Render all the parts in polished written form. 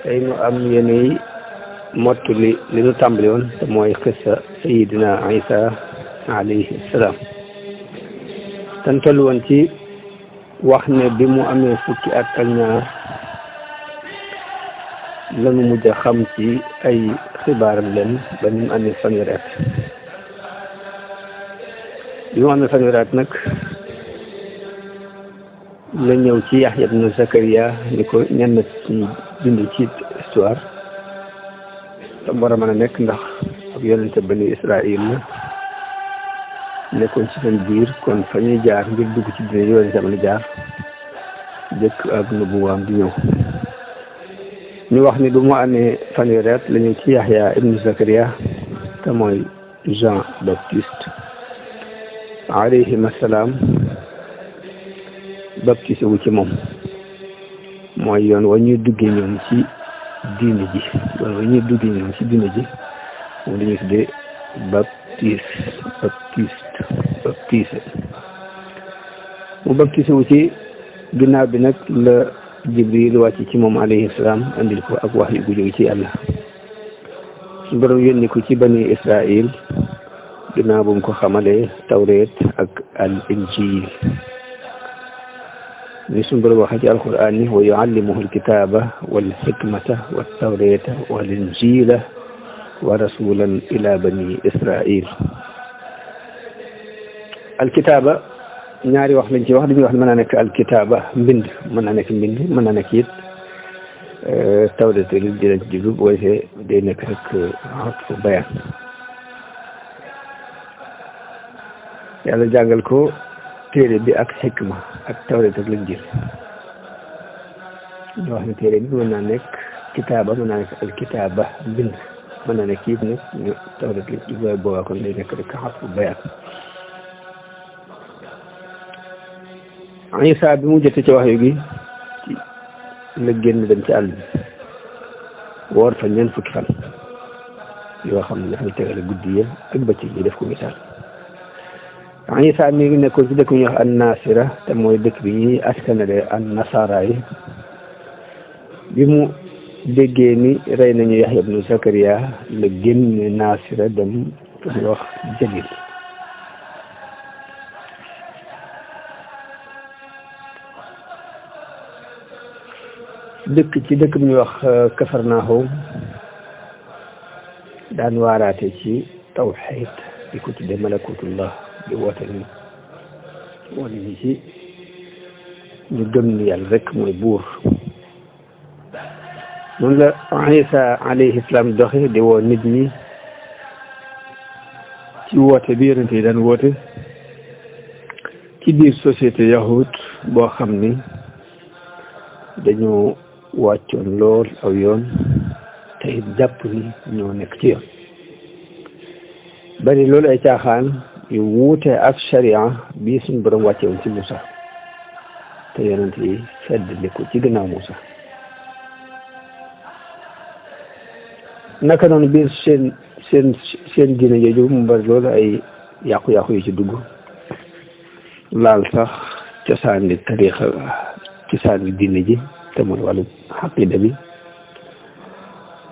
tey nu am yéenay mottali li nu tàmbali woon te mooy xissa sayidina Isa alayhi salaam tan toll woon ci wax ne bi mu amee fukki at ak ñaar lanu mujj a xam ci ay xibaaram leen ba ni mu amee fanweeri at bi mu amee fanweeri at nag la ñëw ci Yaxya ibnu Zakariya ni ko ñenn ci bind ci histoire tam war a mën a nekk ndax ak yonente bani Israil la nekkoon ci seen biir kon fa ñuy jaar ngir dugg ci dina yonente mën a jaar jëkk ak nubuwaam di ñëw ñu wax ni bu mu amee fanweeri at la ñëw ci Yaxya ibnu Zakariya te mooy Jean Baptiste alayhim assalaam baptisé wu ci moom mooy yoon wa ñuy duggee ñoom ci diine ji yoon wa ñuy duggee ñoom ci diine ji moom la ñuy tuddee baptisé mu baptisé wu ci ginnaaw bi nag la Jibril wàcc ci moom alayhi salaam andil ko ak wax yu gu jóge ci yàlla su borom yónni ko ci bani Israil ginnaaw bu mu ko xamalee tawreet ak al injil ni suñu borom waxee ci alquran ni wa yuallimuhu alkitaba wal hikmata wat tawrata wal injila wa rasulan ila bani Israil alkitaba ñaari wax lañ ci wax dañuy wax mën naa nekk alkitaba mbind mën naa nekk mbind mën naa nekk it tawrata li dinañ ci jublu boo defee day nekk rek atfu bayaan yàlla jàngal ko téere bi ak xikma ak tawreet ak linjiil ñu wax ne téere bi mën naa nekk kitaaba mën naa nekk al kitaaba bind mën naa nekk it nag ñu tawreet li booy boobaa kon day nekk rek xat fu bayaan Isa bi mu jotee ci wax yu gi la génn dem ci àll bi woor fa ñeent fukki fan yoo xam ne dafay tegale guddi ya ak bëccëg yi def ko misaal Isa mi ngi nekkoon ci dëkk bi ñuy wax an Nasira te mooy dëkk bi ñuy askanale an Nasara yi bi mu déggee ni rey nañu Yaxya ibnu Zakariya la génne Nasira dem fu ñuy wax Jalil dëkk ci dëkk bi ñuy wax Kafarnaahum daan waaraate ci tawxiid di ko tuddee malakutullah di woote ni wane ni ci ñu gëm ni yàlla rek mooy buur noonu la Isa alayhi salaam doxe di woo nit ñi ci woote bi yonente yi daan woote ci biir société yahud boo xam ni dañoo wàccoon lool aw yoon te it jàpp ni ñoo nekk ci yoon bari loolu ay caaxaan yu wuute ak sharia bii suñu borom wàcce woon ci Moussa te yonent yi feddali ko ci gannaaw Moussa naka noonu biir seen diine jooju mu bari loolu ay yàqu-yàqu yu ci dugg laal sax cosaani tariixa cosaani diine ji te mooy wàllu xaqida bi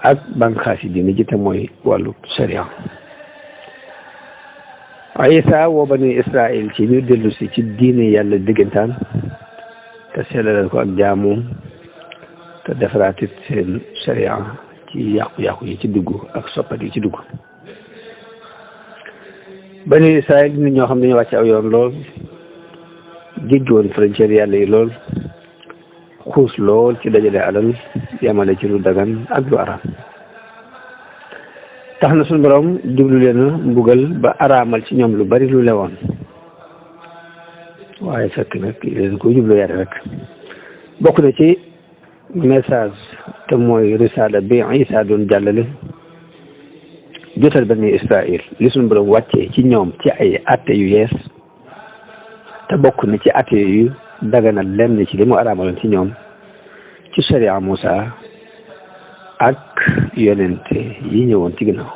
ak bànqaasi diine ji te mooy wàllu sharia Isa woo bani Israil ci ñu dellu si ci diine yàlla diggantaan te sellalal ko ak jaamoom te defaraatit seen sharia ci yàqu-yàqu yi ci dugg ak soppat yi ci dugg bani Israil nit ñoo xam ne dañu wàcc aw yoon lool jéggi woon frontière yàlla yi lool xuus lool ci dajale alal yamale ci lu dagan ak lu araam tax na suñu borom jublu leen mbugal ba araamal ci ñoom lu bari lu lewoon waaye fekk nag leen ko jublu yare rek bokk na ci message te mooy risaala bi Isa doon jàllale jotal bani Israil li suñu borom wàccee ci ñoom ci ay atte yu yees te bokk na ci atte yu daganal lenn ci li mu araamaloon ci ñoom ci sharia Moussa ak yonente yi ñëwoon ci ginnaaw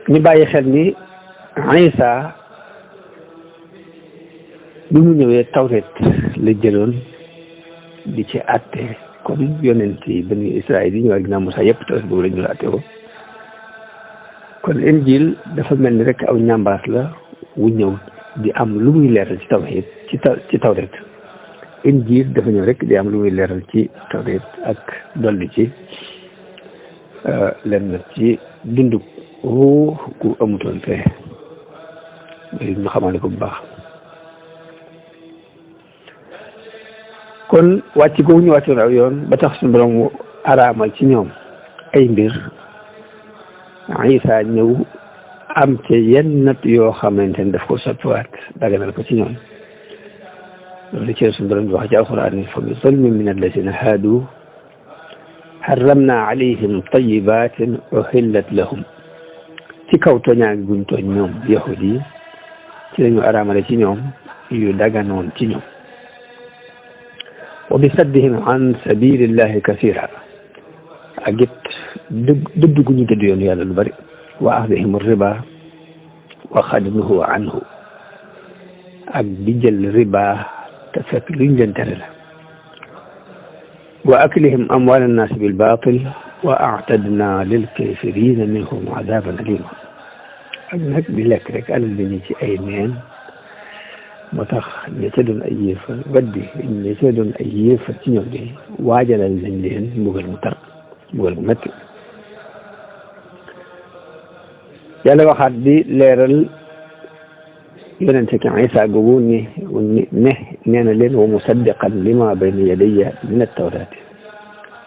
ñu bàyyi xel ni Isa bi mu ñëwee tawreet la jëloon di ci àtte comme yonent yi bani Israël yi ñëwaat ginnaaw Musaa yëpp tawreet boobu la ñu la àtte ko kon injil dafa mel ni rek aw ñambaas la wu ñëw di am lu muy leeral ci tawreet ci tawreet injil dafa ñëw rek di am lu muy leeral ci tawreet ak dolli ci lenn ci dundu ruux ku amutoon fee ñu xamale ko bu baax kon wàcc googu ñu wàccoon aw yoon ba tax suñu borom araamal ci ñoom ay mbir Isa ñëw am ca yenn natt yoo xamante ne daf ko soppiwaat daganal ko ci ñoom loolu ci suñu borom di wax ci alxuraan ni fa bi zulmin min allazina haadu harramna alayhim tayibatin uhillat lahum ci kaw tooñaa guñ tooñ ñoom yahud yi ci lañu araamale ci ñoom yu daganoon ci ñoom wa bi saddihim an sabilillahi kasira ak it dëdd gu ñu dëdd yoon yàlla lu bari wa akhdihim riba wa xadnuhu anhu ak di jël riba te fekk luñ leen tere la wa aklihim amwal annaas bil batil wa a'tadna lil kafirina minhum adaban alima ak nag di lekk rek alal bi ñu ci ay neen moo tax ña ca doon ay yéefar weddi ña ca doon ay yéefar ci ñoom de waajalal nañ leen mbugal mu tar mbugal mu métti yàlla waxaat di leeral yonente ki Isa googu nee na leen wa musaddiqan lima bayna yadayya min at-tawrat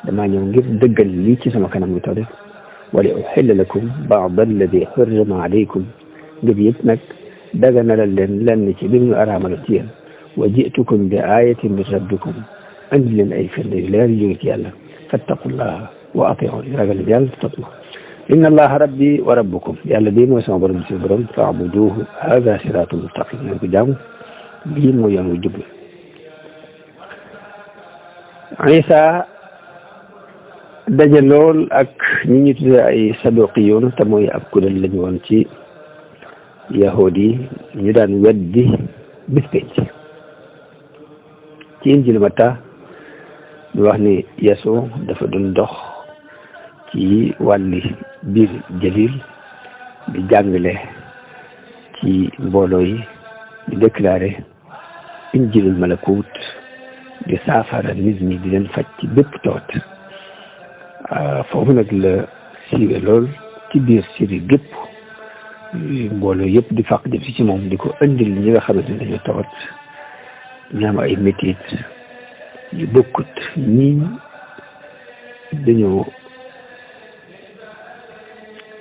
damaa ñëw ngir dëggal lii ci sama kanam gi tawrat wa li uhilla lakum ba'da alladi hurrima alaykum ngir yëpp nag daganalal leen lenn ci li ñu araamal ci yéen wa ji'tukum bi ayatin min rabbikum andi leen ay firnde yu leer yu jóge ci yàlla fattaqullaha wa ati'un ragal yàlla topp inna allaha rabbi wa rabbukum yàlla bii mooy sama borom si borom fa'buduhu hada siratul mustaqim nañ ko jaamu lii mooy yoon wu jub Isa daje lool ak ñi ñu tuddee ay saduqiyoon te mooy ab kuréel lañu woon ci yahudi ñu daan weddi bis penc ci injil Matta ñu wax ni Yesu dafa doon dox ci wàlli biir Jalil di jàngale ci mbooloo yi di déclaré injilul malakut di saafara nit ñi di leen faj ci bépp tawat foofu nag la siiwe lool ci biir Syrie gépp mbooloo yëpp di fàq jëm si ci moom di ko indil ñi nga xamante ne dañoo tawat ñu am ay métit yu bokkut ñii dañoo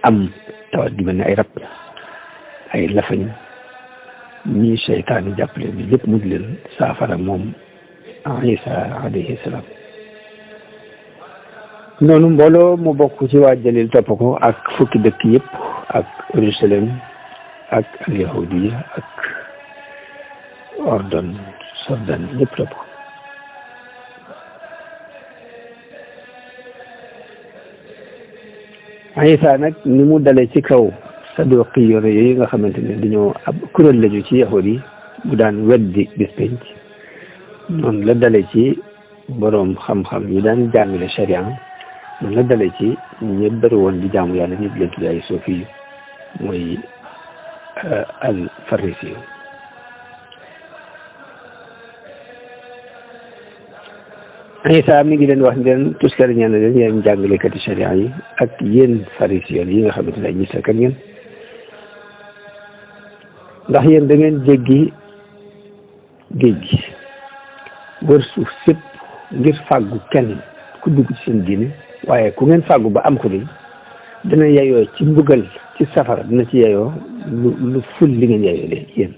am tawat di mel ne ay rab ay lafañ ñii seytaane jàppale bi lépp mu di leen saafara moom Isa alayhi salaam noonu mbooloo mu bokk ci waa Jalil topp ko ak fukki dëkk yëpp ak Jérusalem ak al yahudiya ak ordon Jordan ñëpp topp ko Isa nag ni mu dale ci kaw saduqi yooyu nga xamante ne dañoo ab kuréel lañu ci yahud yi bu daan weddi bis penc noonu la dale ci boroom xam-xam yi daan jàngale sharia noonu la dale ci ñi bëri woon di jaamu yàlla nit leen tuddee ay sofi mooy al farisi Isa mi ngi leen wax leen tuskar ñaan leen yéen jàngalekati sharia yi ak yéen farisiyoon yi nga xamante ne ay ñisakat ngeen ndax yéen da ngeen jéggi géej gi wër suuf sépp ngir fàggu kenn ku dugg ci seen diine waaye ku ngeen fàggu ba am ko ni dina yeyoo ci mbugal ci safara dina ci yeyoo lu ful li ngeen yeyoo leen yéen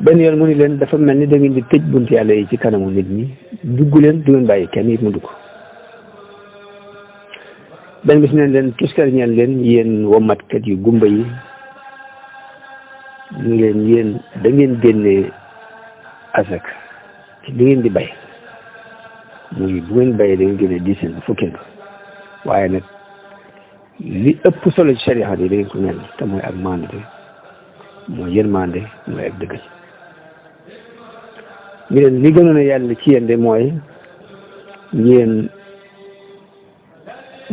benn yoon mu ni leen dafa mel ni da ngeen di tëj buntu yàlla yi ci kanamu nit ñi dugg leen du ngeen bàyyi kenn it mu dugg benn bis neen leen tuskariñal leen yéen womatkat yu gumba yi ñu leen yéen da ngeen génnee asak ci li ngeen di bay muy bu ngeen bayee da ngeen génne dizaine fukkeel waaye nag li ëpp solo ci sharia yi da ngeen ko ñaan te mooy ak maandu mooy yërmande mooy ak dëggal ñu leen li gënoon a yàlla ci yéen de mooy ngeen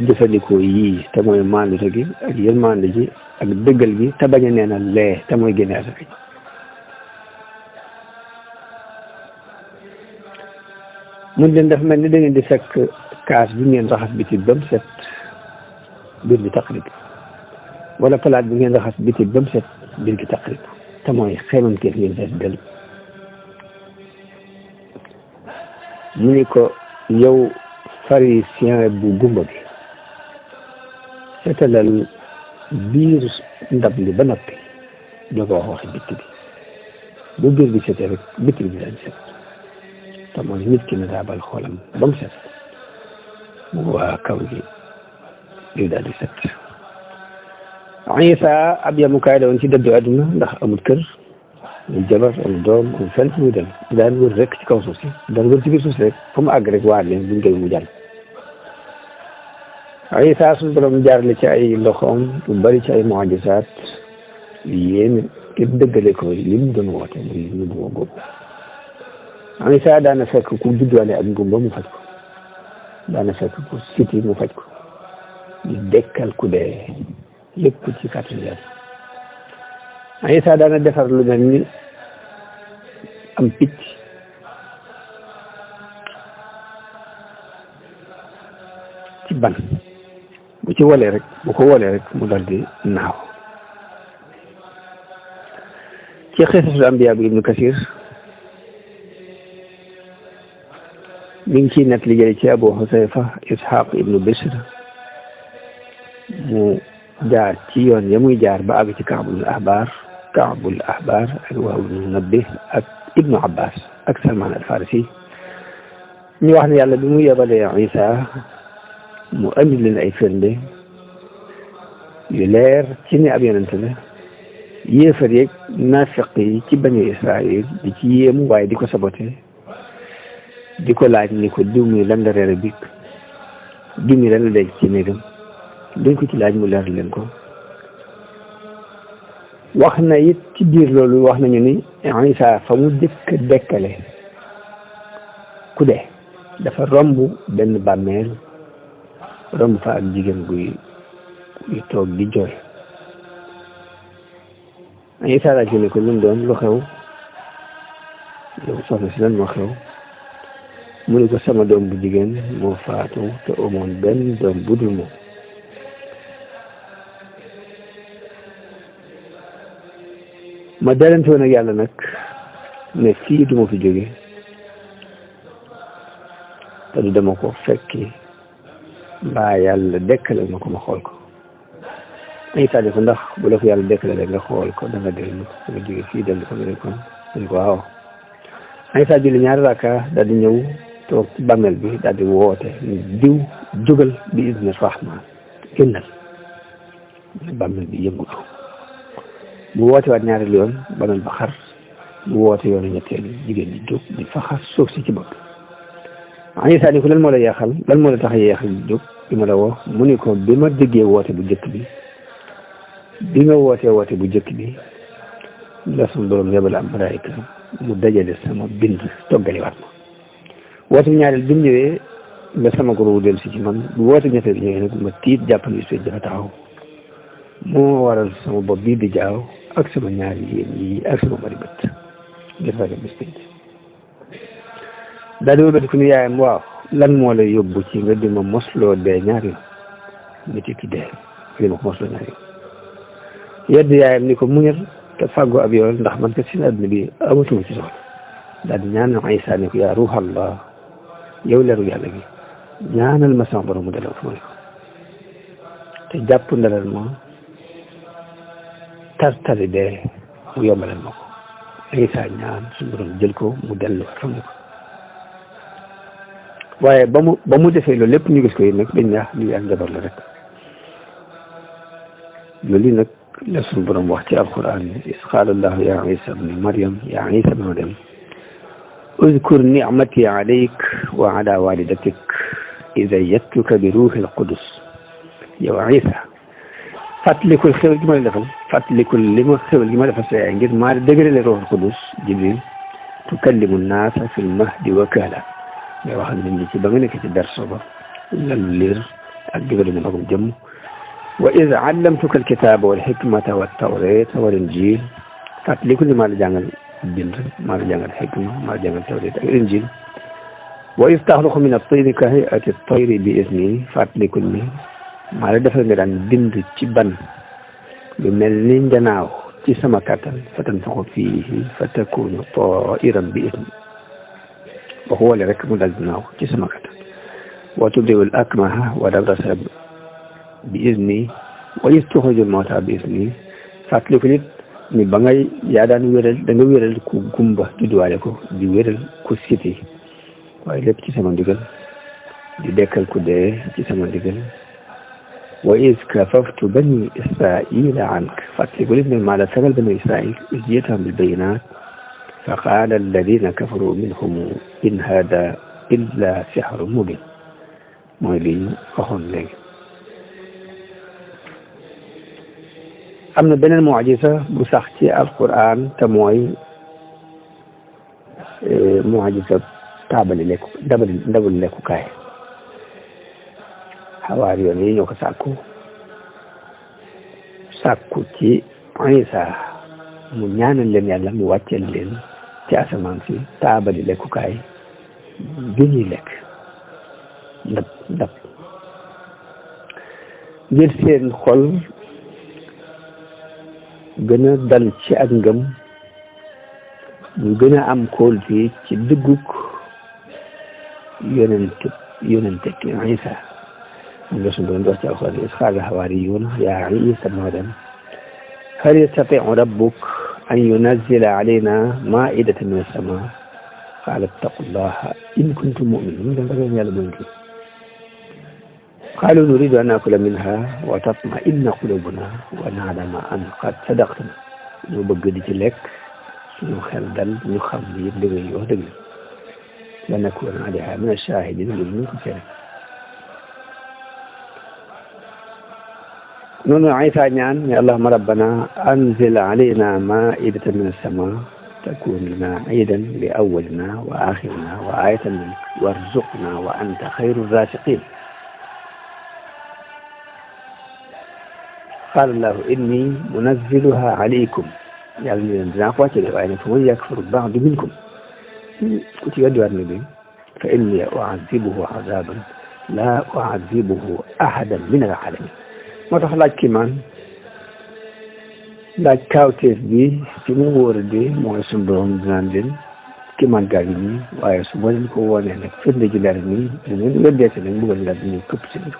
jëfandikoo yii te mooy maandute gi ak yërmande ji ak dëggal gi te bañ a neenal lee te mooy génne asaka mun leen dafa mel ni da ngeen di fekk kaas bi ngeen raxas bitig ba mu set biir bi taqrib wala palaat bi ngeen raxas bitig ba mu set biir bi taqrib te mooy xeemamteef ngeen fees del mu ni ko yow pharisien bu gumba bi seetalal biir ndab li ba noppi doo ko wax waxi bitti bi bu biir bi setee rek bitti bi daal set te mooy nit ki na daabal xoolam ba mu set mu waa kaw gi di daal di set. Isa ab yamukaay la woon ci dëddu àdduna ndax amul kër amul jabar amul doom amul fenn fu muy dem daan wër rek ci kaw suuf si daan wër ci biir suuf si rek fu mu àgg rek waar leen buñ koy mu jàll. Isa suñu borom jaarale ci ay loxoom lu bari ci ay mu'jizaat yéen képp dëggale ko li mu doon woote muy lu mu góob. Isa daana fekk ku juddwaale ak ngumba mu faj ko daana fekk ku siti mu faj ko di dekkal ku dee lépp ci kàttan Yàlla. Isa daana defar lu mel ni am picc ci ban bu ci wolee rek bu ko wolee rek mu dal di naaw. ci xisasul ambiya bi Ibnu Kasir mi ngi ciy nekk li jële ci Abu Husayfa Ishaq ibnu Bishr mu jaar ci yoon ya muy jaar ba àgg ci Kaabul Ahbar ak Wahb ibnu Munabbih ak Ibnu Abbas ak Salman al Farisi ñu wax ne yàlla bi mu yebalee Isa mu andi leen ay firnde yu leer ci ne ab yonent la yéefar yeeg naafiq yi ci bani Israël di ci yéemu waaye di ko sabote di ko laaj ni ko diw mi lan la reere bi diw mi lan la denc ci néegam duñ ko ci laaj mu leer leen ko. wax na it ci biir loolu wax nañu ni Isa fa mu dëkk dekkale ku dee dafa romb benn bàmmeel romb fa ak jigéen guy toog di jooy. Isa laaj ne ko lu mu doon lu xew yow soxna si lan moo xew mu ne ko sama doom bu jigéen moo faatu te amoon benn doom bu dul moom. ma dalante woon ak yàlla nag ne fii du ma fi jóge te du dama ko fekki mbaa yàlla dekkale ma ko ma xool ko. Isa ne ko ndax bu la ko yàlla dekkale rek nga xool ko da nga dellu da nga jóge fii dellu ko nga ne ko waaw. Isa julli ñaari rakka daal di ñëw toog ci bàmmeel bi daal di woote diw jógal bi izni rahman génnal bàmmeel bi yëngutu mu woote waat ñaareel yoon bàmmeel ba xar mu woote yoonu ñetteel jigéen ñi jóg di faxas suuf si ci bopp. Isa ni ko lan moo la yeexal lan moo la tax a yeexal jóg bi ma la woo mu ni ko bi ma déggee woote bu njëkk bi nga wootee woote bu njëkk bi la suñu borom yebal am malaayika mu dajale sama bind toggaliwaat ma woote bi ñaareel bi mu ñëwee la sama goro dellu si ci man bu woote ñetteel bi ñëwee nag ma tiit jàpp ni suy dafa taxaw moo waral sama bopp bii di jaaw ak sama ñaari yéen yi ak sama bari bët ngir ragal bis pénc. daal di wëlbati ku ni yaayam waaw lan moo lay yóbbu ci nga di ma mosloo dee ñaari yoon nga ci dee li ma ko mosloo ñaari yoon yedd yaayam ni ko muñal te fàggu ab yoon ndax man kat si àdduna bi amatuma ci soxla. daal di ñaanal Isa ne ko yaa ruuxallah yow leeru yàlla gi ñaanal ma sama borom mu delloo fu ma ne ko te jàpp ndalal ma tartali dee mu yombalal ma ko. Isa ñaan suñu borom jël ko mu dellu fa mu ne ko waaye ba mu defee loolu lépp ñu gis ko yi nag dañ ne lii ak njabar la rek. loolu nag la suñu borom wax ci alquran is qaala allahu ya Isa ibni Maryam ya Isa ibni Maryam uzkur nicmati alayk wa ala walidatik id ayyadtuka bi ruuhi alqudus. yow Isa fàttalikul xéwal gi ma la defal fàttalikul li ma xéwal gi ma defal sa yaay ngir maa dëgërale ruuhul qudus Jibril tukallimu naasa fil mahdi wa kahla ngay wax nit ñi ci ba nga nekk ci berso ba lalu liir ak digalu mu magum jëmm wa iz allamtuka alkitaba wal hikmata wat tawrata wal injil fàttaliku ni maa la jàngal bind maa la jàngal xikma maa la jàngal tawrat ak injil wa iz taxluqu min at-tayri ka hay'ati at-tayri bi izni fàttaliku ni maa la defal nga daan bind ci ban lu mel ni njanaaw ci sama kattan fa tanfaxu fiihi fa takunu taa'iran bi izni ba xoole rek mu dal dinaaw ci sama kattan wa tubri'u al-akmaha wal abrasa bi izni wa iz tuxriju al-mawta bi izni fàttaliku nit ni ba ngay yaa daan wéral da nga wéral ku gumba judduwaale ko di wéral ku siti waaye lépp ci sama ndigal di dekkal ku dee ci sama ndigal wa iz kafaftu bani israila ank fàttaliku nit ne maa la sagal bani israil iz ji'tahum bil bayyinaat fa qaala alladina kafaru minhum in hada illa sihrun mubin mooy li ñu waxoon léegi am na beneen mucjisa bu sax ci alquran te mooy mucjisa taabali lekku ndabali lekkukaay xawaar yoon yi ñoo ko sàkku ci Isa mu ñaanal leen yàlla mu wàcceel leen ci asamaan si taabali lekkukaay bi ñuy lekk ndab ngir seen xol gën a dal ci ak ngëm ñu gën a am kóolute ci dëggug yonente ki Isa moom la suñu doon wax ci alxuraan is qaala al-hawaariyuuna yaa Iisaa ibna Maryam hal yastatii'u rabbuka an yunazzila alaynaa maa'idatan mina as-samaa qaala ittaqullaaha in kuntum mu'miniin da nga yàlla mooy kii qaaluu nuriidu an naakula minhaa wa tatma'inna quluubunaa wa na'lama an qad sadaqtanaa ñu bëgg di ci lekk suñu xel dal ñu xam ni yëpp li ngay wax dëgg la nakuuna alayhaa mina ash-shaahidiin loolu ñu ko cere noonu Isa ñaan ne allahumma rabbana anzil alaynaa maa'idatan mina as-samaa takuunu lanaa iidan li awwalinaa wa aaxirinaa wa aayatan minka warzuqnaa wa anta xayru raaziqiin qaala allahu inni munazziluha alaykum yàlla ni leen dinaa ko wàcce de waaye nag fa man yakfur ba'du minkum ku ci weddiwaat na bi fa inni u'azzibuhu azaban la u'azzibuhu ahadan min al-'alamin moo tax laaj kiimaan laaj kaawteef bi ci mu wóor di mooy suñu borom dinaan leen kiimaan gaa ngi nii waaye su ma leen ko woonee nag firnde ji leer nii dinañ weddeete nag mbugal daal dinañ këpp si biir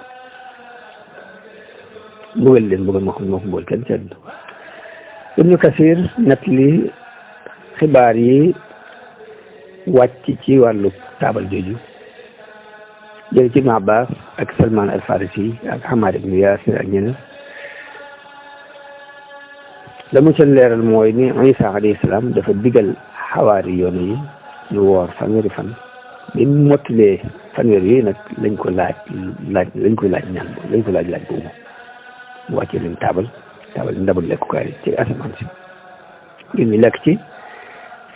mbugal leen mbugal moo xam ne moo ko mbugal kenn seen Ibnu Kasir nett li xibaar yi wàcc ci wàllu taabal jooju jële ci Ibnu Abbas ak Salman al Farisi ak Hamad ibnu Yasir ak ñeneen la mu ca leeral mooy ni Isa alayhi salaam dafa digal xawaari yoon yi ñu woor fanweeri fan bi mu mottalee fanweer yooyu nag lañ ko laaj ñaan lañ ko laaj boobu mu wàccee leen taabal ndabal lekkukaay ci asamaan si ngir ñu lekk ci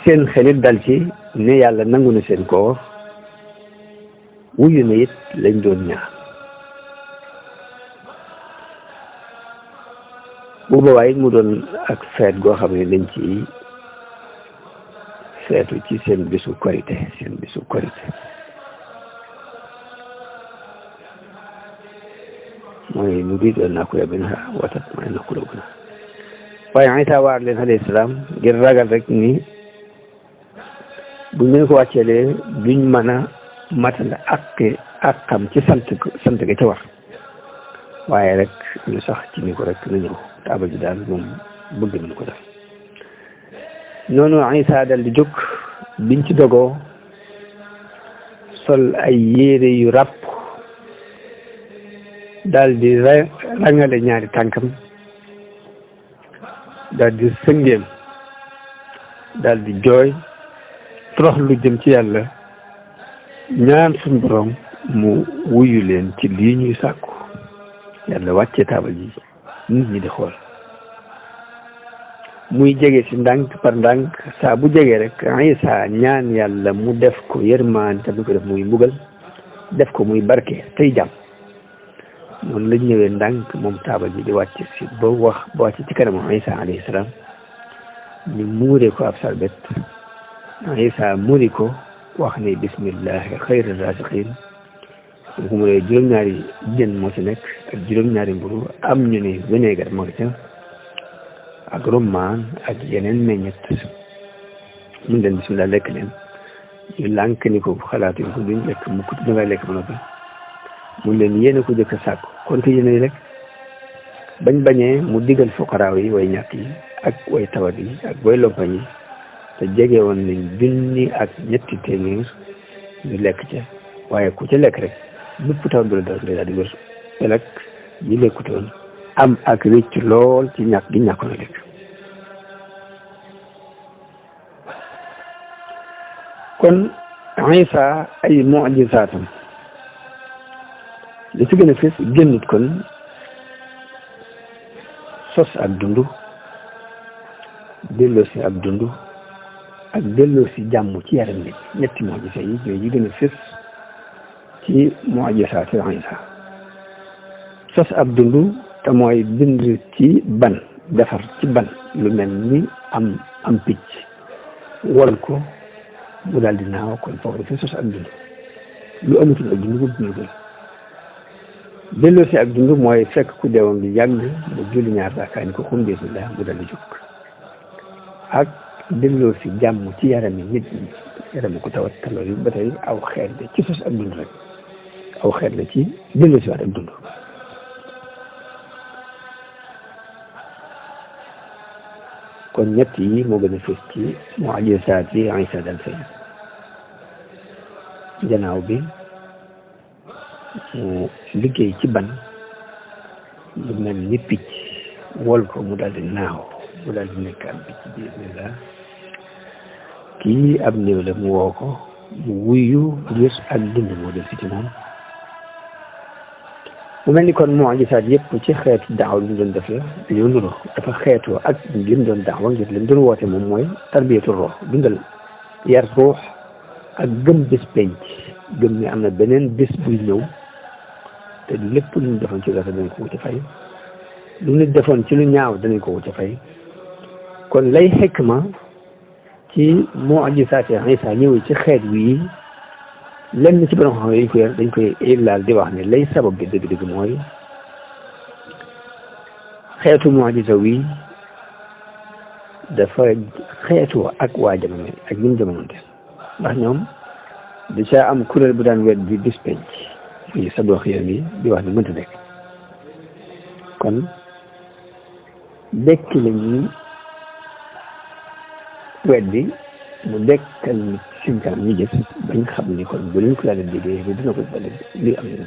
seen xelit dal ci ne yàlla nangu na seen koor wuyu na it lañ doon ñaan bu boobaa it mu doon ak feet goo xam ne dañ ci feetu ci seen bisu korite mooy nuriidu an naakula minhaa wa tatma'inna quluubunaa waaye Isa waar leen alayhi salaam ngir ragal rek ni bu ñu ko wàcceelee duñ mën a matal ak xam ci sant ga ca war waaye rek ñu sax ci ni ko rek na ñëw taabal ji daal moom bëgg nañu ko def noonu Isa dal di jóg biñ ci dogoo sol ay yére yu ràpp daal di rangale ñaari tànkam daal di sëngeem daal di jooy torox lu jëm ci yàlla ñaan suñ borom mu wuyu leen ci lii ñuy sàkku yàlla wàccee taabal ji nit ñi di xool muy jege si ndànk par ndànk saa bu jegee rek Isa ñaan yàlla mu def ko yërmaan te du ko def muy mbugal def ko muy barke tey jàmm noonu lañ ñëwee ndànk moom taabal ji di wàcc si ba wàcc ci kanam Isa alayhi salaam ñu muuree ko ab sarbet Isa muri ko wax ne bismillahi xayri raziqin bu mu ne juróom-ñaari jën moo ci nekk ak juróom-ñaari mburu am ñu ne vinaigre moo ca ak rummaan ak yeneen meññet mun leen bismillah lekk leen ñu lànk ni ko xalaatuñ ko duñ lekk mukk da ngay lekk ba noppi mun leen yéen a ko jëkk a sàkku kon te yéen a lekk bañ bañee mu digal fuqaraaw yi way ñàkk yi ak way tawat yi ak way lompañ yi te jege woon nañ junni ak ñetti téeméer ñu lekk ca waaye ku ca lekk rek bépp taw bi la daal di wér te nag ñi lekkutoon am ak rëcc lool ci ñàkk gi ñàkkoon a lekk kon Isa ay mu'jizaatam li ci gën a fës génnut kon sos ak dundu delloo si ak dundu ak delloo si jàmm ci yaram nit ñetti mu'jiza yi ñooy yi gën a fës ci mu'jizaati Isa sos ak dundu te mooy bind ci ban defar ci ban lu mel ni am picc wol ko mu daal di naaw kon foofu dafay sos ak dund lu amatul ak dund bu dund delloo si ak dund mooy fekk ku deewoon bi yàgg mu julli ñaar rakaa ni ko xum bismillah mu daal di jóg ak delloo si jàmm ci yarami nit ñi yarami ku tawat te loolu ba tey aw xeet la ci sos ak dund rek aw xeet la ci delloo si waat ak dund kon ñett yi moo gën a fës ci mu'jizaat yi Isa dal fay janaaw bi mu liggéey ci ban lu mel ni picc wol ko mu daal di naaw mu daal di nekk am picc bismillah kii ab néew la mu woo ko mu wuyu ngir ak dund moo del si ci moom mu mel ni kon mu'jizaat yëpp ci xeetu daaw li mu doon def la dañoo nuru dafa xeetoo ak li mu doon daawa ngir li mu doon woote moom mooy tarbiyatu ruux dundal yar ruux ak gëm bés penc gëm ni am na beneen bés buy ñëw te lépp lu ñu defoon ci rafet danañ ko wuti fay lu ñu defoon ci lu ñaaw danañ ko wuti fay kon lay xikma ci mu'jizaat Isa ñëw ci xeet wi lenn ci borom xam dañ koy laal di wax ne lay sabab bi dëgg-dëgg mooy xeetu mu'jiza wi dafa xeetu ak waa jamono ak ñun jamononte ndax ñoom da caa am kuréel bu daan wet di bis penc fii sa dox yéen yi di wax ne mënta nekk kon dekki la ñuy wet bi mu dekkal nit seen kanam ñu gis bañ xam ni kon bu leen ko yàlla déggee bi dina ko bale li am na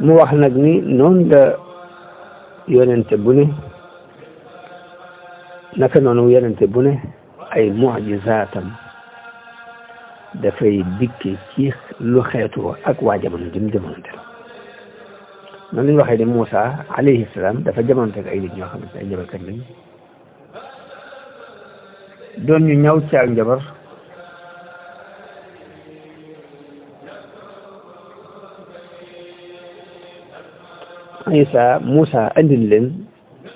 mu wax nag ni noonu la yonente bu ne naka noonu yonente bu ne ay mu'jizaatam dafay dikke ci lu xeetu ak waa jamono jëm jamonante noonu lañu waxee ne Moussa alayhi salaam dafa jamonante ak ay nit ñoo xamante ay njabarkat lañ doon ñu ñaw ci ak njabar Isa Moussa andil leen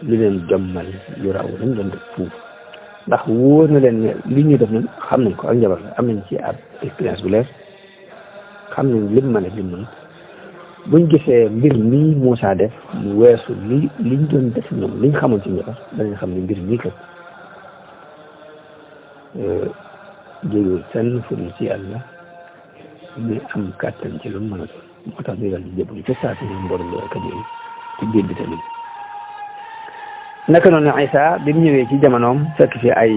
lu leen jommal lu raw lañ doon def fuuf ndax wóor na leen ne li ñu def nañ xam nañ ko ak njabar la am nañ ci ab expérience bu leer xam nañ lim mën a lim mën buñ gisee mbir mii Moussa def mu weesu liñ doon def ñoom liñ xamoon ci njabar danañ xam ne mbir mii kat jógewul fenn fu dul ci yàlla ñu am kàttan ci lu mu mën a doon moo tax ñu daal di jébbalu ca saa si ñoom mboolem loolu kat yooyu ci biir bi tamit naka noonu Isa bi mu ñëwee ci jamonoom fekk fi ay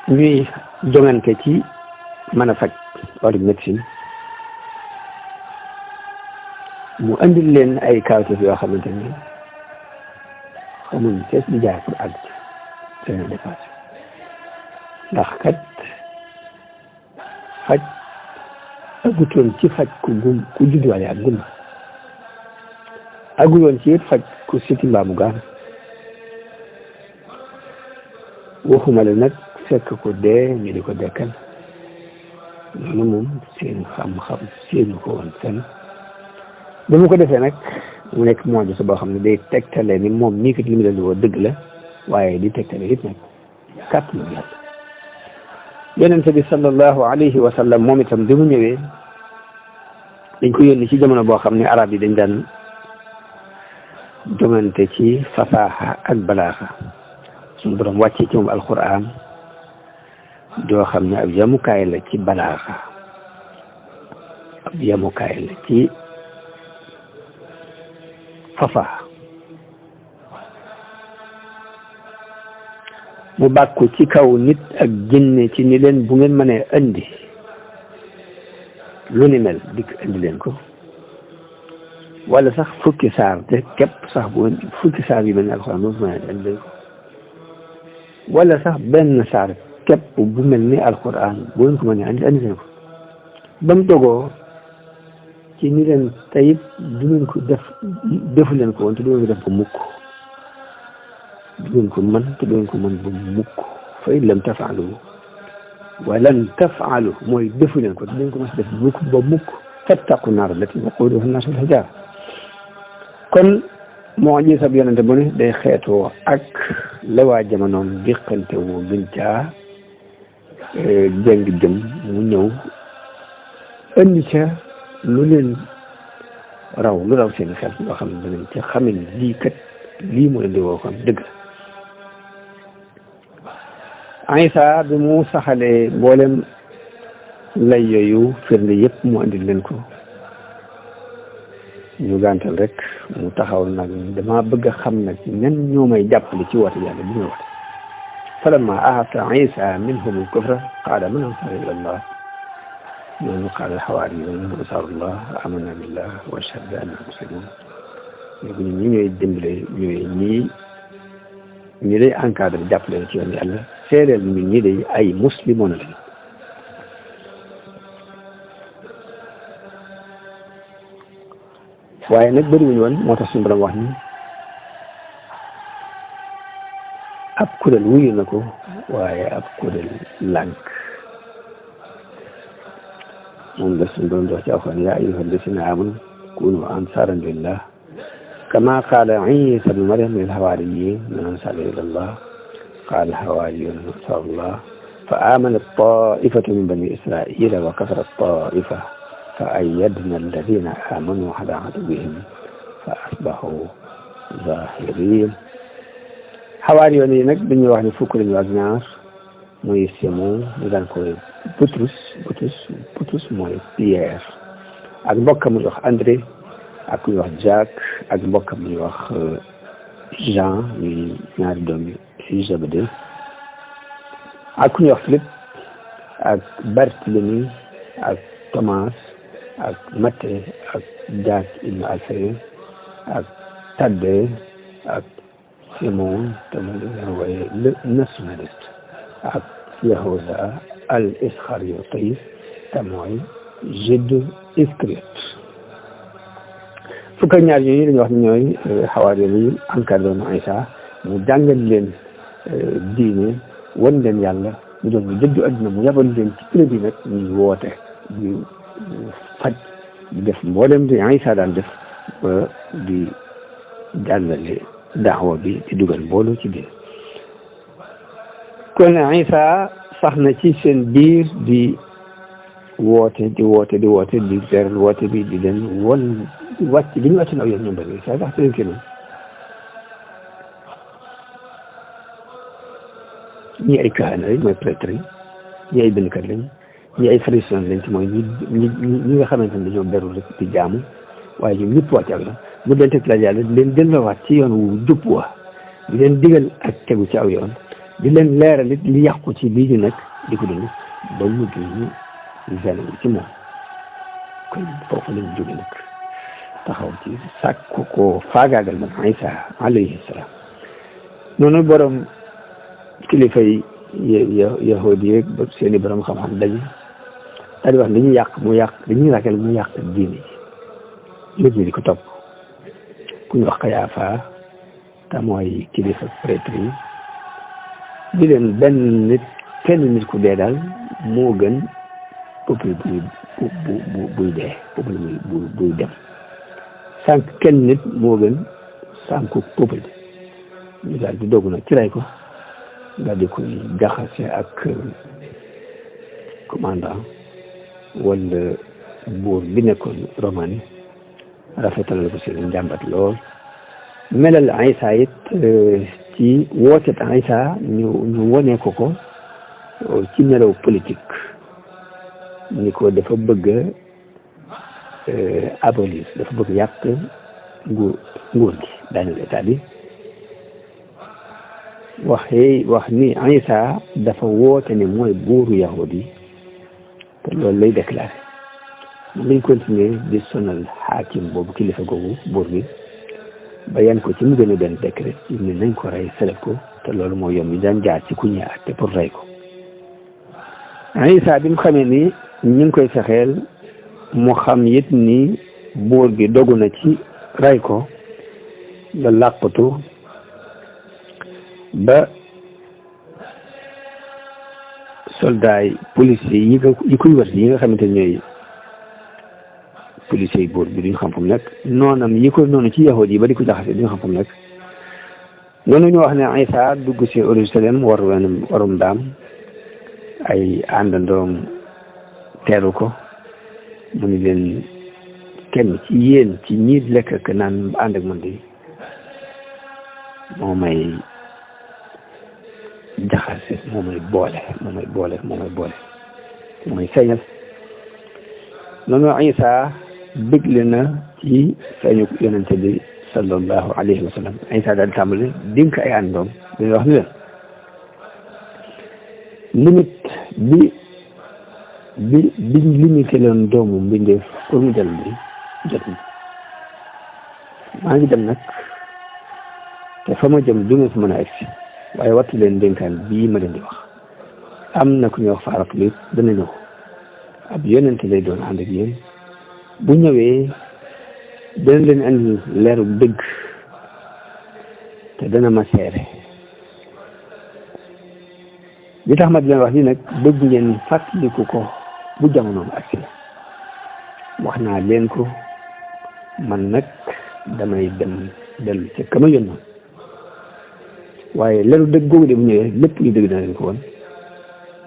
ñuy jongante ci mën a faj wàllu médecine mu andil leen ay kawteef yoo xamante ni xamuñ fees di jaar pour àgg ci seen dépassé ndax kat faj agutoon ci faj ku judduwaale ak gumba aguloon ci it faj ku siti mbaamu gaan waxuma la nag fekk ko dee ñu di ko dekkal loolu moom seen xam-xam seenu ko woon fenn ba mu ko defee nag mu nekk mu'jiza boo xam ne day tegtale ni moom nii kat li mu leen di woo dëgg la waaye di tegtale it nag kàttanu yàlla yonent bi sallallahu alayhi wa sallam moom itam bi mu ñëwee dañ ko yónni ci jamono boo xam ne arab yi dañ daan jongante ci fasaaxa ak balaaxa suñu borom wàccee ci moom alquran doo xam ne ab yamukaay la ci balaaxa ab yamukaay la ci fasaaxa mu bàkku ci kaw nit ak jinne ci ni leen bu ngeen mënee indi lu ni mel dikk indi leen ko wala sax fukki saar te képp sax bu fukki saar yu mel ne alxuraan bu mënee indi leen ko wala sax benn saar képp bu mel ni alxuraan bu ngeen ko mënee indi leen ko ba mu dogoo ci ni leen tayit du ngeen ko defu leen ko woon te du ngeen ko def ko mukk du ngeen ko mën te du ngeen ko mën ba mukk fa in lam tafaalu wa lan tafaalu mooy defu leen ko te du ngeen ko mën def mukk ba mukk fattaqu naar allati waquuduha an-naas wal hijaara kon mu'jiza bi yonente bu ne day xeetoo ak la waa jamonoom diqante woo gën caa jëng jëm mu ñëw indi ca lu leen raw lu raw seen xel loo xam ne danañ ca xamin lii kat lii mu leen di woo kon dëgg Isa bi mu saxalee mboolem lay yooyu firnde yëpp mu andil leen ko ñu gàntal rek mu taxaw nag dama bëgg a xam nag ñan ñoo may jàppale ci woote yàlla bi ñu woote falamma ahassa Isa minhum al-kufra qaala man ansaari ila Allah noonu qaala al-hawaariyuuna ansaarullah amanna billah wa ashhadu bi annana muslimuun léegi ñun ñi ñooy dimbale ñooy ñi lay encadré jàppale ci yoon yàlla seedeel ñun ñi day ay muslimoon lañ waaye nag bëriwuñu woon moo tax suñu borom wax ni ab kuréel wuyu na ko waaye ab kuréel lànk moom la suñu borom di wax ci alxuraan yaa ayyuha llazina aamanu kunu ansaaran lillah kama qaala Iisa bnu Maryam lil hawaariyyiin man ansaari ila Allah qaala al-hawaariyuuna ansaarullah fa aamanat taa'ifatu min bani israa'iila wa kafarat taa'ifa fa ayyadna alladina amanu ala aduwwihim fa asbahu zahiriin xawaari yoon yi nag dañuy wax ne fukk lañu ak ñaar mooy Simon ñu daan koy Butrus mooy Pierre ak mbokkam muy wax André ak ñuy wax Jacques ak mbokkam muy wax Jean ñuy ñaari doom yi Zébédée ak ñuy wax Philippe ak Barthélemy ak Thomas ak Matthieu ak Jacques ibn Alphaeus ak Thaddée ak Simon te mu leen wooye le nationaliste ak Yahuda al Iscariote te mooy Jude Iscariote fukk ak ñaar yooyu dañuy wax ne ñooy xawaari yi encadré woon Isa mu jàngal leen diine wan leen yàlla mu doon ñu dëddu adduna mu yabal leen ci kuréel bi nag ñuy woote di faj di def mboolem di Isa daan def ba di jàllale daawa bi di dugal mbooloo ci biir kon Isa sax na ci seen biir di woote di leeral woote bi di leen won wàcc bi ñu wàcc na aw yoon ñoom bari Isa sax te leen kenn ñii ay kahana lañ mooy prêtre yi ñii ay bindkat lañ ñii ay pharisiens lañ ci mooy ñi nga xamante ne dañoo beru rek di jaamu waaye ñoom ñëpp wàcc ak la mu leen teg la yàlla di leen delloowaat ci yoon wu jub wa di leen digal ak tegu ci aw yoon di leen leeral it li yàqu ci lii ñu nekk di ko dund ba mujj ñu zene ci moom kon foofu lañ jóge nag taxaw ci sàkku ko faagaagal man Isa alayhi salaam noonu borom kilifa yi yahudi yeeg ba seeni borom xam-xam daje daal di wax dañuy yàq mu yàq dañuy ragal mu yàq diine ji nit ñi di ko topp ku ñu wax Kayaafa te mooy kilifa prêtre yi di leen benn nit kenn nit ku dee daal moo gën peuple buy dee peuple buy dem sànq kenn nit moo gën sànq peuple ñu daal di dogu nag ci rey ko daal di koy jaxase ak commandant wala buur bi nekkoon Romain rafetal ko seen njàmbat lool melal Isa it ci wootet Isa ñu wone ko ci melaw politique ni ko dafa bëgg abolir dafa bëgg yàq nguur gi daaneel état bi wax ni Isa dafa woote ne mooy buuru yahudi te loolu lay déclaré moom lañ continuer di sonal xaakim boobu kilifa googu buur bi ba yan ko ci mu gën a benn décret yi ne nañ ko rey seleb ko te loolu moo yomb ñu daan jaar ci ku ñuy àtte pour rey ko Isa bi mu xamee ni ñu ngi koy fexeel mu xam it ni buur bi dogu na ci rey ko la làqatu ba soldat yi policiers yi koy wër yi nga xamante ne ñooy policiers yi buur bi duñ xam fu mu nekk noonam yi ko noonu ci yahud yi ba di ko jaxase duñ xam fu mu nekk noonu ñu wax ne Isa dugg si Jérusalem warum daam ay àndandoom teeru ko mu ni leen kenn ci yéen ci ñi lekk ak naan ànd ak man de moo may jaxase moo may boole moo may feeñal noonu Isa bégle na ci feeñu yonente bi sallallahu alayhi wa sallam Isa daal tàmbali dénk ay àndoom dañuy wax ni leen limite bi limité leen doomu mbindeef pour mu jël bi jot na maa ngi dem nag te fa ma jëm du ma fi mën a egsi waaye wattu leen dénkaan bii ma leen di wax am na ku ñuy wax Parakleet dana ñëw ab yonente lay doon ànd ak yéen bu ñëwee dana leen andi leeru dëgg te dana ma seere li tax ma di leen wax ni nag bëgg ngeen fàttaliku ko bu jamonoom agsi wax naa leen ko man nag damay dem dellu ca kama yónnoon waaye leeru dëgg googu de bu ñëwee lépp lu dëgg dana leen ko woon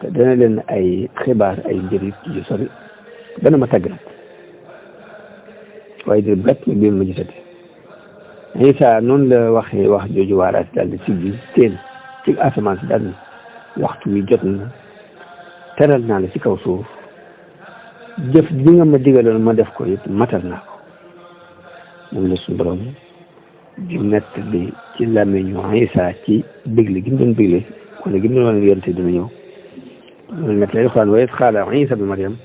te dana leen ay xibaar ay njëriñ yu sori dana ma tàgg nag waaye di gàtt nag bi ma gisati Isa noonu la waxee wax jooju waaraat daal di siggi teen ci asamaan si daal ni waxtu wi jot na teral naa la ci kaw suuf jëf bi nga ma digaloon ma def ko it matal naa ko moom la suñu borom di nett bi ci làmmiñu Isa ci bégle gi mu doon bégle wala gi mu doon wane yonte dina ñëw loolu nett lay Alxuraan wa iz qaala Isa bi Maryam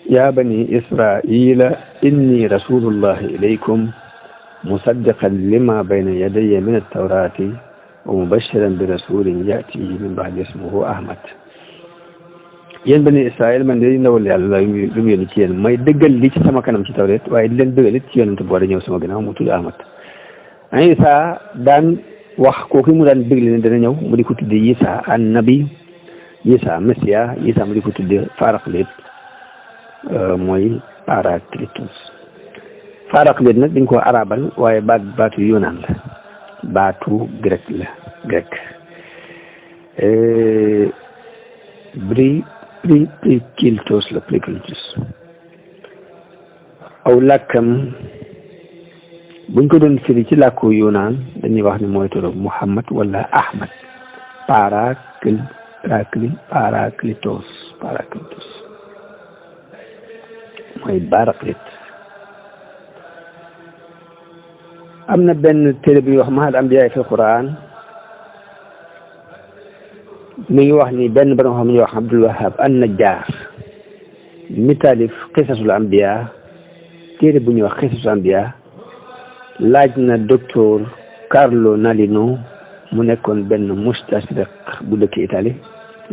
yaa bani israila inni rasulullahi ilaykum musaddiqan lima bayna yadayya min at-tawrati wa mubashiran bi rasulin yati min ba'di ismuhu Ahmad yéen bani Israël man de ndawal yàlla lu mu yónni ci yéen may dëggal li ci sama kanam ci tawreet waaye di leen dëggal it ci yonent bu war a ñëw sama gannaaw mu tudd Ahmad Isa daan wax kooku mu daan bégle ne dana ñëw mu di ko tuddee Isa an nabi Isa Messia Isa mu di ko tuddee Parakleet mooy Parakletos Parakleet nag dañ ko arabal waaye baatu Yunaan la baatu grec la grec Prikiltos la Prikiltos aw làkkam buñ ko doon firi ci làkku Yunaan dañuy wax ni mooy turu Muhammad wala Ahmad Parakletos mooy Parakleet am na benn téere bi wax Mahal Ambiya fi Quran mi ngi wax ni benn borom xam ñuy wax Abdul Wahab an-Najjar mi taalif Qisasul Ambiya téere bu ñuy wax Qisasul Ambiya laaj na docteur Carlo Nalino mu nekkoon benn mustashriq bu dëkk Italie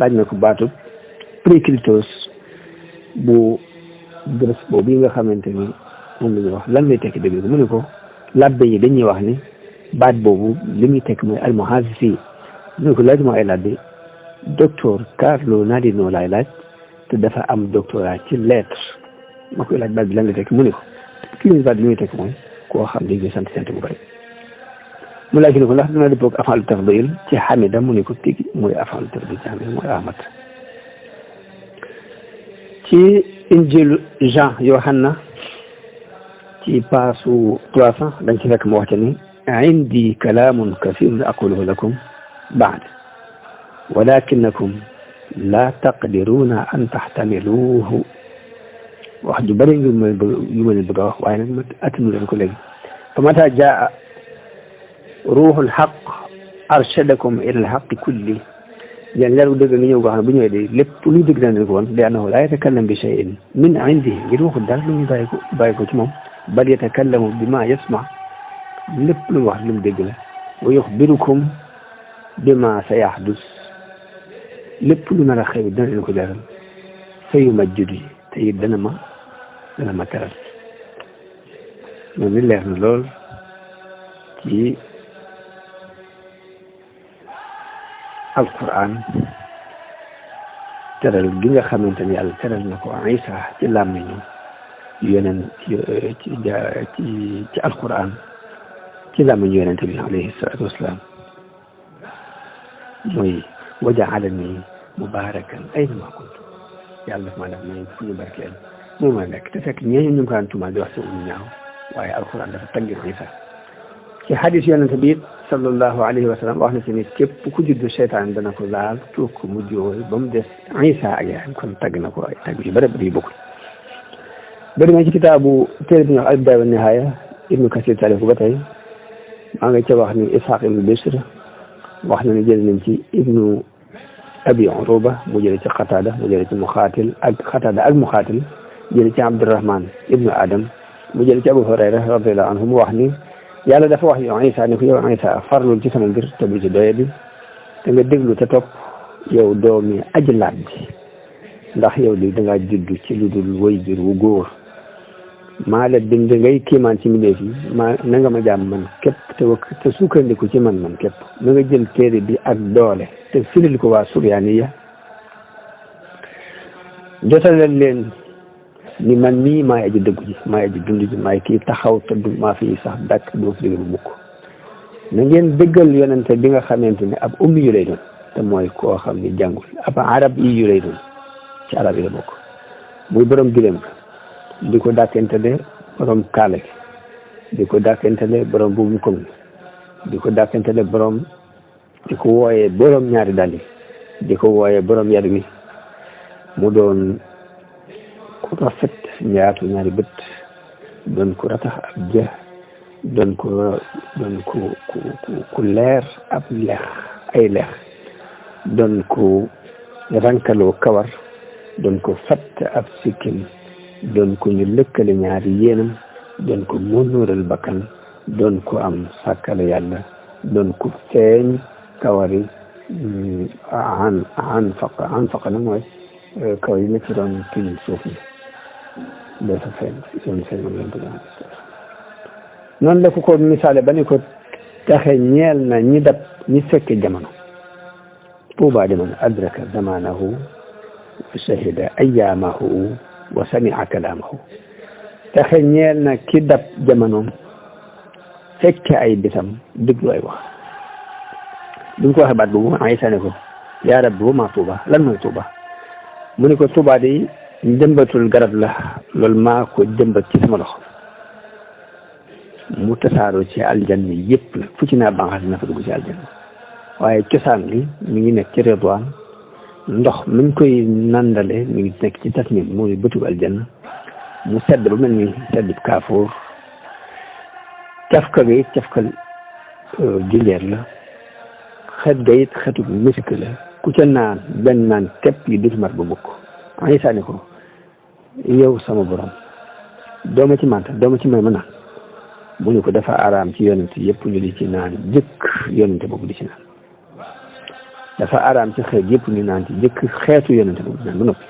laaj na ko baatub préklitos bu Grèce boobu yi nga xamante ni moom la ñuy wax lan lay tekki dëgg mu ne ko labbe yi dañuy wax ni baat boobu li muy tekk mooy almuhasisi mu ne ko laaj moo ay labbe docteur Carlo Nardino laay laaj te dafa am doctorat ci lettre ma koy laaj baat bi lan lay tekki mu ne ko kii baat bi li muy tekk mooy koo xam ne sant bu bëri mu laaj ne ko ndax dina dëppoo ak afaalu tafdil ci Hamida mu ne ko tigi mooy afaalu tafdil ci Hamida mooy Ahmad ci injil Jean Yohanna ci paasu 300 dañ ci fekk mu wax ca ni indi kalaamun kasiirun aquluhu lakum baad walakinakum la taqdiruuna an taxtamiluuhu wax ju bëri yu ma leen bëgg a wax waaye nag ma attanu leen ko léegi fa mata jaa ruuxul xaq arshadakum ila alxaqi kulli yéen leeru dëgg nga ñëw goo xam ne bu ñëwee de lépp luy dëgg daan leen ko woon li annahu laa yatakallam bi cheyin min indihi ngir waxul dara lu ñu bàyyi ko ci moom bal yatakallamu bi ma yasma lépp lu mu wax lu mu dégg la wa yuxbirukum bi ma sa yaxdus lépp lu nar a xew dana leen ko jaral fa yu majjudi te it dana ma teral loolu leer na lool ci alquran teral gi nga xamante ni yàlla teral na ko Isa ci làmmiñu yeneen ci alquran ci làmmiñu yonente bi alayhi salaatu wasalaam mooy wa ja'alani mubarakan aynama kuntu yàlla daf maa def may fu ñu barkeel moo ma nekk te fekk ñeeñu ñu ngi ko daan tuumaal di wax si ñu ñaaw waaye alquran dafa taggi Isa ci hadis yonente bi sallallahu alayhi wa sallam wax na si ni képp ku juddu seytaan dana ko laal tuug ko mu jooy ba mu des Isa ak yaayam kon tagg na ko ay tagg yu bëri bëri yu bokkul ba demee ci kitaabu téere bi ñuy wax al-Bidaaya wa Nihaaya Ibnu Kasir taalif ba tey maa nga ca wax ni Isxaaq ibnu Bishr wax na ne jël nañ ci Ibnu Abi Uruba mu jële ci Qataada mu jële ci Muxaatil ak Qataada ak Muxaatil jële ci Abdurahman ibnu Adam mu jële ci Abu Hurayra radiyallahu anhu mu wax ni yàlla dafa wax yow Isa ne ko yow Isa farlul ci sama mbir te bu ci doye bi te nga déglu te topp yow doomi aji laaj bi ndax yow li dangaa juddu ci lu dul way jur wu góor maa la bind ngay kiimaan ci mbindeef yi na nga ma jaam man képp te sukkandiku ci man képp na nga jël téere bi ak doole te firil ko waa Suryaaniya jotalal leen ni man mii maay aji dëggu ji maay aji dund ji maay kii taxaw te du maa fi sax dakk doo fi dégg bu mukk na ngeen dëggal yonente bi nga xamante ne ab ummi yu lay doon te mooy koo xam ne jàngul ab arab yi yu lay doon ci arab yi la bokk muy borom gileem di ko dàkkentele borom kaala gi di ko dàkkentele borom buubu koŋ di ko dàkkentele borom di ko wooyee borom ñaari dàll di ko wooyee borom yar wi mu doon ku rafet ñaatu ñaari bët doon ko ratax ab jë doon ku leer ab lex ay lex doon ko rankaloo kawar doon ko fatt ab sikkim doon ko ñu lëkkale ñaari yéenam doon ko mënóoral bakkan doon ko am sàkkale yàlla doon ko feeñ kawari an faqa nag mooy kawar yi nekk ci doon tuñ suuf ni dafa feeñ moom lañ bëgg noonu la ko misaale ba ni ko taxe ñeel na ñi dab ñi fekke jamono tuuba liman adraka zamanahu wa shahida ayyaamahu wa sami'a kalaamahu taxe ñeel na ki dab jamonoom fekke ay bisam déglu ay wax duñ ko waxee baat boobu Isa ne ko yaa rabbi ma tuuba lan mooy tuuba mu ne ko tuuba de jëmbatul garab la loolu maa ko jëmbat ci sama loxo mu tasaaroo ci aljanna yëpp nag fu ci naa banqaas na fa dugg ci aljanna waaye cosaan li mi ngi nekk ci Ridwaan ndox mi ngi koy nandale mi ngi nekk ci tasnim mooy bëtub aljanna mu sedd ba mel ni sedd kaafoor cafka ga it cafkal junjeer la xet ga it xetu misk la ku ca naan benn naan képp yi dutu mat ba mukk Isa ne ko yow sama borom dooma ci manta dooma ci may ma naan mu ne ko dafa araam ci yonent yëpp ñu di ci naan jëkk yonent boobu di ci naan dafa araam ci xeet yëpp ñu naan ci jëkk xeetu yonente boobu naan ba noppi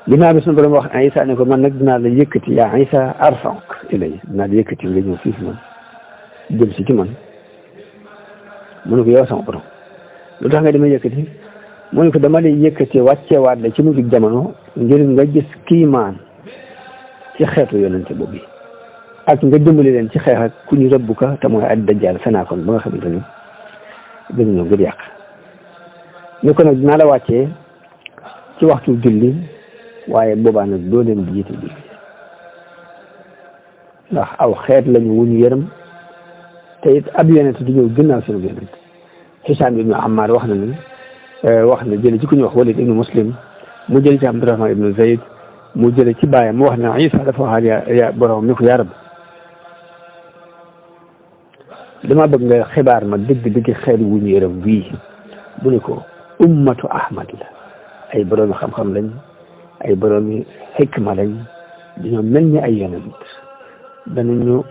ginnaaw bi suñu borom wax Isa ne ko man nag dinaa la yëkkati yaa Isa arfa'uka ilay dinaa la yëkkati nga ñëw fii fi man jëm si ci man mu ne ko yow sama borom lu tax nga dama yëkkati mu ne ko dama lay yëkkati wàcceewaat la ci mujj jamono ngir nga gis kiimaan ci xeetu yonente boobu ak nga dimbali leen ci xeex ak ku ñu rëbb ka te mooy ad dajjal fenaakoon ba nga xamante ni dañu ñëw ngir yàq ñu ko nag dinaa la wàccee ci waxtu julli waaye boobaa nag doo leen di jiite julli ndax aw xeet lañu wuñu yërëm te it ab yonent du ñëw ginnaaw seen yonent Hisaam ibnu Ammaar wax na ni wax na jële ci ku ñu wax Walid ibnu Muslim mu jële ci Abdurahmaan ibnu Zayd mu jële ci baayam mu wax ne Isa dafa waxaat ya borom ni ko yaa Rabbi dama bëgg nga xibaar ma dëgg xeet wu ñu yërëm wii bu ne ko ummatu Ahmad la ay boroomi xam-xam lañ ay boroomi xikma lañ dañoo mel ni ay yonent danañu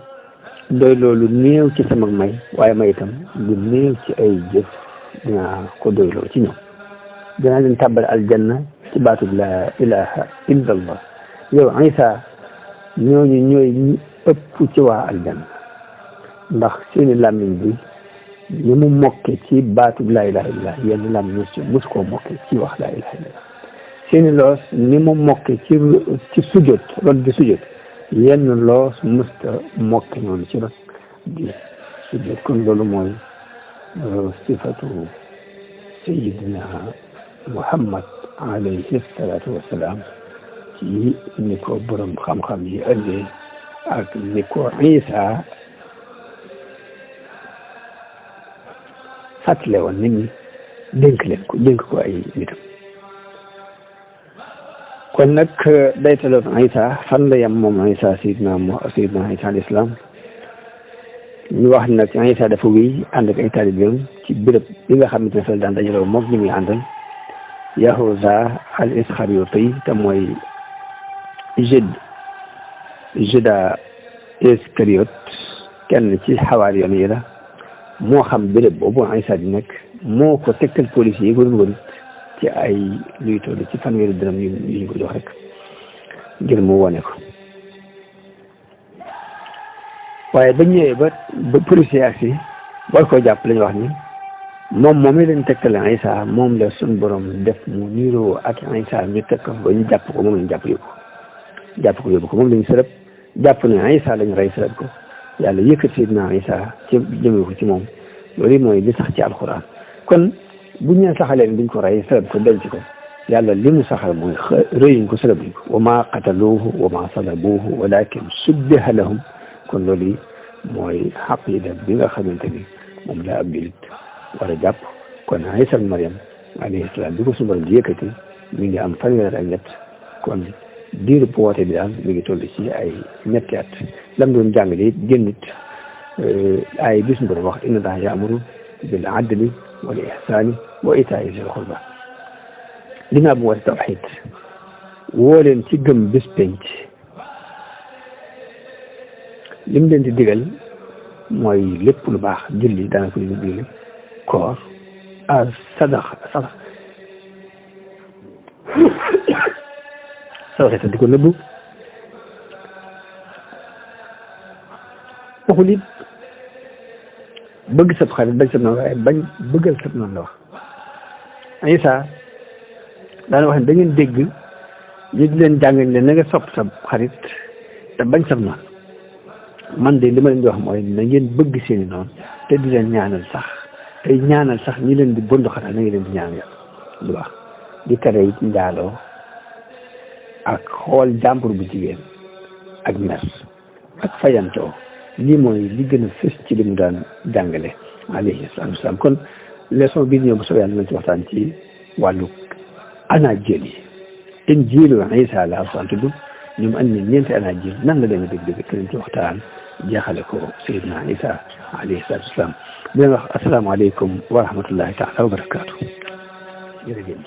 doy loolu néew ci sama may waaye may itam lu néew ci ay jëf dinaa ko doyloo ci ñoom dinaa leen tàbbal aljanna ci baatub la ilaha illa allah yow Isa ñooñu ñooy ëpp ci waa aljanna ndax seeni làmmiñ bi ni mu mokke ci baatub la ilaha illa yenn làmmiñ mosu koo mokke ci wax la ilaha illa seeni loos ni mu mokke ci sujjóot rot di sujjóot yenn loos musta mokke noonu ci rot di sujjóot kon loolu mooy sifatu sayidina Muhammad alayhi salaatu wassalaam ci ni ko borom xam-xam yi ëndee ak ni ko Isa fàttale woon nit ñi dénk ko ay nitam kon nag daytaloon Isa fan la yem moom Isa sayidina Isa al islam ñu wax nag Isa dafa wéy ànd ak ay taalibeem ci béréb bi nga xamante ne fa la daan dajaloo moom ñi muy àndal Yahuza al Isxariyooti te mooy Juda Iskariyot kenn ci xawaari yoon yi la moo xam béréb boobu Isa di nekk moo ko tegtal police yi ko doon wër ci ay luy toll ci fanweeri dërëm yu ñu ko jox rek ngir mu wone ko waaye bañ ñëwee ba police ak si war koo jàpp lañu wax ni moom mi leen tegtal Isa moom la suñ borom def mu niiroo ak Isa ñu teg ko ba ñu jàpp ko moom lañu jàpp yóbbu ko moom lañu sërëb jàpp ne Isa lañu rey sërëb ko yàlla yëkkat Seydina Isa ci jëmee ko ci moom loolu mooy li sax ci alxuraan kon buñ ne saxalee duñ ko rey sërëb ko denc ko yàlla li mu saxal mooy rëyuñ ko sërëbuñ ko wa maa qataluuhu wa maa salabuuhu walakin subbiha lahum kon loolu mooy xaqida bi nga xamante ni moom la ab julit war a jàpp kon Isa Maryam alayhi salaam bi ko suñu borom di yëkkati mi ngi am fanweer ak ñett kon diiru bu woote bi daal mi ngi toll ci ay ñetti at lam doon jàngale it génnit ay bis mu doon wax inna Allaha ya'muru bil adli wal ihsani wa itaa'i zil qurba dinaa bu woote tawxiid woo leen ci gëm bis penc lim leen di digal mooy lépp lu baax julli daana ko leen digal koor sadaqa te di ko nëbbu waxul it bëgg sab xarit bañ sab noonu waaye bañ bëggal sab noonu la wax Isa daana wax ne da ngeen dégg ñu di leen jàng leen na nga sopp sab xarit te bañ sab noonu man de li ma leen di wax mooy na ngeen bëgg seeni noonu te di leen ñaanal sax tey ñaanal sax ñi leen di bondu xatal na ngeen leen di ñaanal lu baax di tere it njaaloo ak xool jàmbur bu jigéen ak mer ak fayantoo lii mooy li gën a fës ci li mu daan jàngale alayhi salaatu wasalaam kon leçon bii ñëw bu soobee yàlla nañ ci waxtaan ci wàllu anaajil yi injiilu Isa la alxuraan tudd ñu mu andi ñeenti anaajil nan la leen dégg keneen ci waxtaan jeexale ko Seydina Isa alayhi salaatu wasalaam di leen wax asalaamaaleykum wa rahmatullahi taala wa barakaatu jërëjëf